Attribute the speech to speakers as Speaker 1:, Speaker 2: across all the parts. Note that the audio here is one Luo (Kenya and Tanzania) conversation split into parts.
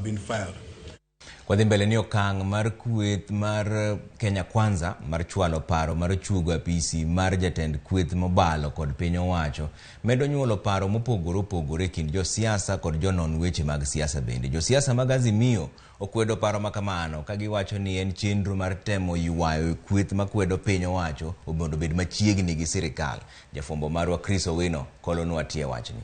Speaker 1: been filed.
Speaker 2: Kwadhi mbele ni okang' mar kweth mar Kenya Kwanza mar chwalo paro mar chuogo apisi mar jatend kweth mobalo kod piny owacho medo nyuolo paro mopogore opogore e kind josiasa kod jonon weche mag siasa bende. Josiasa mag Azimio okwedo paro ma kamano ka giwacho ni en chenro mar temo ywayo kweth makwedo piny owacho mondo obed machiegni gi sirikal. Jafwambo marwa Chris Owino kolonwa tie wachni.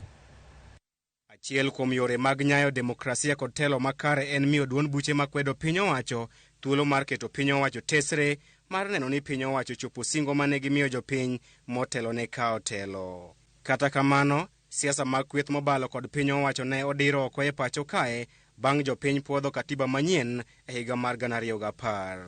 Speaker 3: Achiel kuom yore mag nyayo demokrasia kod telo makare en miyo duond buche makwedo piny owacho thuolo mar keto piny owacho tesre mar neno ni piny owacho chopo singo mane gimiyo jopiny motelo ne kawo telo. Kata kamano, siasa mag kweth mobalo kod piny owacho ne odiro oko e pacho kae bang' jopiny puodho katiba manyien e higa mar 2010.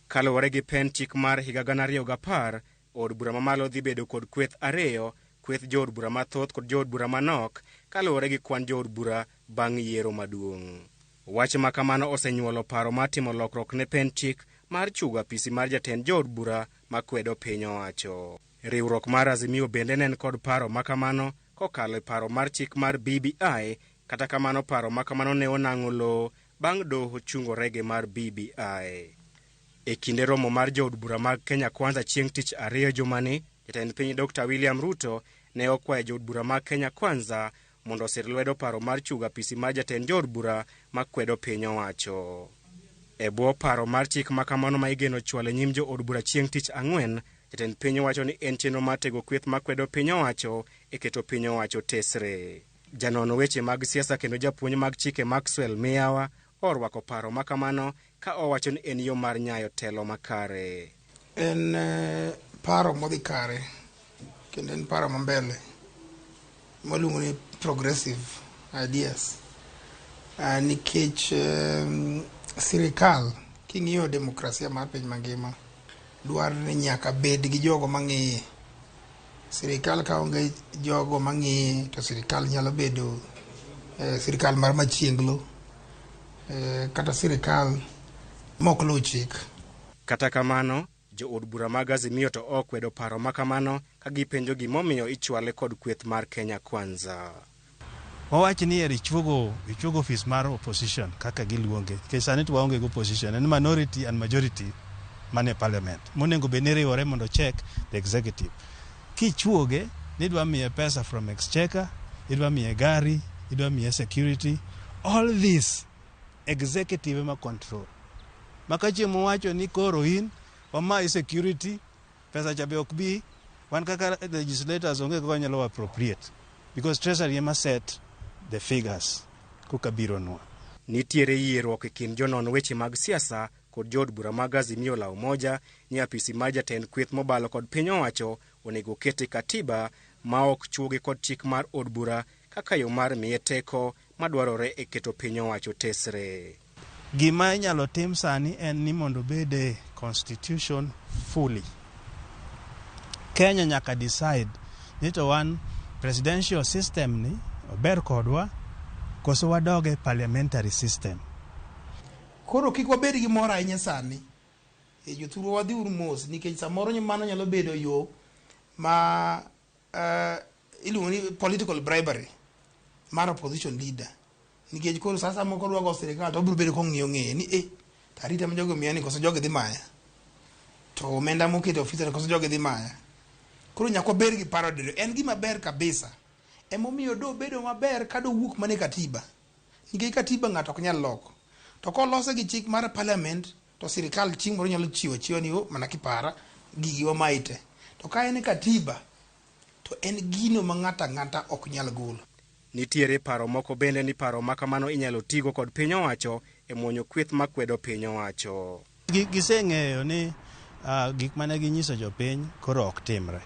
Speaker 3: Kaluwore gi pen chik mar higa 2010, od bura mamalo dhi bedo kod kweth ariyo, kweth jood bura mathoth kod jood bura manok kaluwore gi kwan jood bura bang' yiero maduong'. Wach ma kamano osenyuolo paro mar timo lokruok ne pen chik mar chugo apisi mar jatend jood bura makwedo piny owacho. Riwruok mar Azimio bende ne en kod paro ma kamano kokalo e paro mar chik mar BBI, kata kamano paro ma kamano ne onang'o lowo bang' doho chungo rege mar BBI. E kinde romo mar jood bura mag Kenya Kwanza chieng' tich ariyo jumani, jatend piny Dr. William Ruto ne okwayo jood bura mag Kenya Kwanza mondo osir lwedo paro mar chugo apisi mar jatend jood bura makwedo piny owacho. E bwo paro mar chik ma kamano ma igeno chwalo e nyim jood bura chieng' tich ang'wen, jatend piny wacho ni en chenro mar tego kweth makwedo piny owacho e keto piny owacho tesre. Janon weche mag siasa kendo japuonj mag chike Maxwell Miyawa orwako paro ma kamano ka owacho ni en yo mar nyayo telo makare.
Speaker 4: En paro modhi kare kendo en paro ma mbele maluongo ni progressive ideas nikech sirikal king'iyo demokrasia mar piny mangima dwaro ni nyaka bed gi jogo mang'iye. Sirikal ka onge jogo mang'iye to sirikal nyalo bedo sirikal mar machienglo kata sirikal mok luw chik.
Speaker 3: Kata kamano, jood bura mag Azimio to okwedo paro ma kamano ka gipenjo gimomiyo ichwale kod kweth mar Kenya Kwanza.
Speaker 5: Wawach ni eri ichuogo ofis mar opposition kaka giluonge nikech sani to waonge gi opposition en minority and majority mane parliament monego bed ni riwore mondo check the executive kichuoge nidwa miye pesa from exchequer idwa miye gari idwa miye security all this executive ema control maka chieng' mowacho ni koro in wamayi security pesa cha be ok bi wan kaka legislators onge kaka wanyalo appropriate because treasury ema set the figures koka bironwa.
Speaker 3: Nitiere yierruok e kind jonon weche mag siasa kod jood bura mag Azimio la Umoja ni apisi mar jatend kweth mobalo kod piny owacho onego oket e katiba ma ok chuogi kod chik mar od bura kaka yo mar miye teko madwarore e keto piny owacho tesre.
Speaker 5: Gima inyalo tim sani en ni mondo obed e constitution fully. Kenya nyaka decide ni to wan presidential system ni ober kodwa koso wadog e parliamentary system.
Speaker 4: Koro kik wabed gi mor ahinya sani. E jothurwa wadhi uru mos nikech samoro mano nyalo bedo yo ma iluongo ni political bribery mar opposition leader nikech koro sasa moko dwa go sirikal to obiro bedo kong'iyo ng'eye ni eh to arita ma jogi omiya ni koso jogi dhi maya to omenda moketo e ofisa koso jogi dhi maya koro nyaka wabed gi paro diriyo en gima ber kabisa emomiyo do bedo maber ka dowuok mana e katiba nikech katiba ng'ato ok nyal loko to kolose gi chik mar parliament to sirikal chieng' moro nyalo chiwo achiwa ni o mana kipara gigi wamayi te to ka en e katiba to en gino ma ng'ato ang'ata ok nyal golo.
Speaker 3: Nitiere paro moko bende ni paro ma kamano inyalo tigo kod piny owacho e muonyo kweth makwedo piny owacho.
Speaker 5: Giseng'eyo ni gik mane ginyiso jopiny koro ok timre.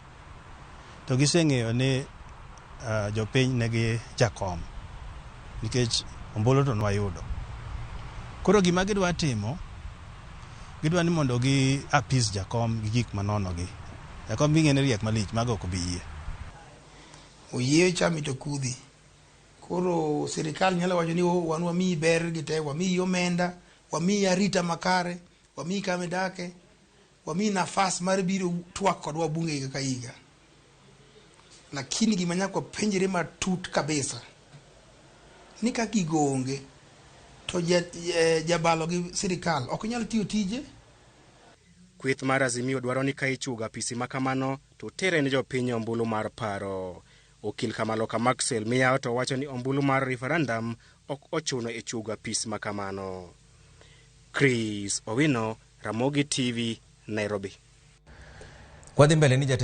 Speaker 5: To giseng'eyo ni jopiny nigi jakom nikech ombulu to nwayudo. Koro gima gidwa timo, gidwa ni mondo gi appease jakom gi gik manono gi. Jakom ging'e ni riek malich, mago ok bi yie.
Speaker 4: Oyieyo chami to kudhi. Koro sirikal nyalo wacho ni oh, wan wamiyi ber gi te, wamiyi omenda, wamiyi arita makare, wamiyi kama idake, wamiyi nafas mar biro twak kodwa bunge higa ka higa. Lakini gima nyaka wapenjre matut kabisa ni ka gigo onge To jabalo gi sirikal ok nyal tiyo tije.
Speaker 3: Kweth mar Azimio dwaro ni ka ichuogo apisi ma kamano to tere ne jopiny ombulu mar paro. Okil Kamaloka Maxwell Miyawo to wacho ni ombulu mar referendum ok ochuno e chuogo apis ma kamano. Chris Owino, Ramogi TV, Nairobi.
Speaker 2: Kwadhi mbele ni jatend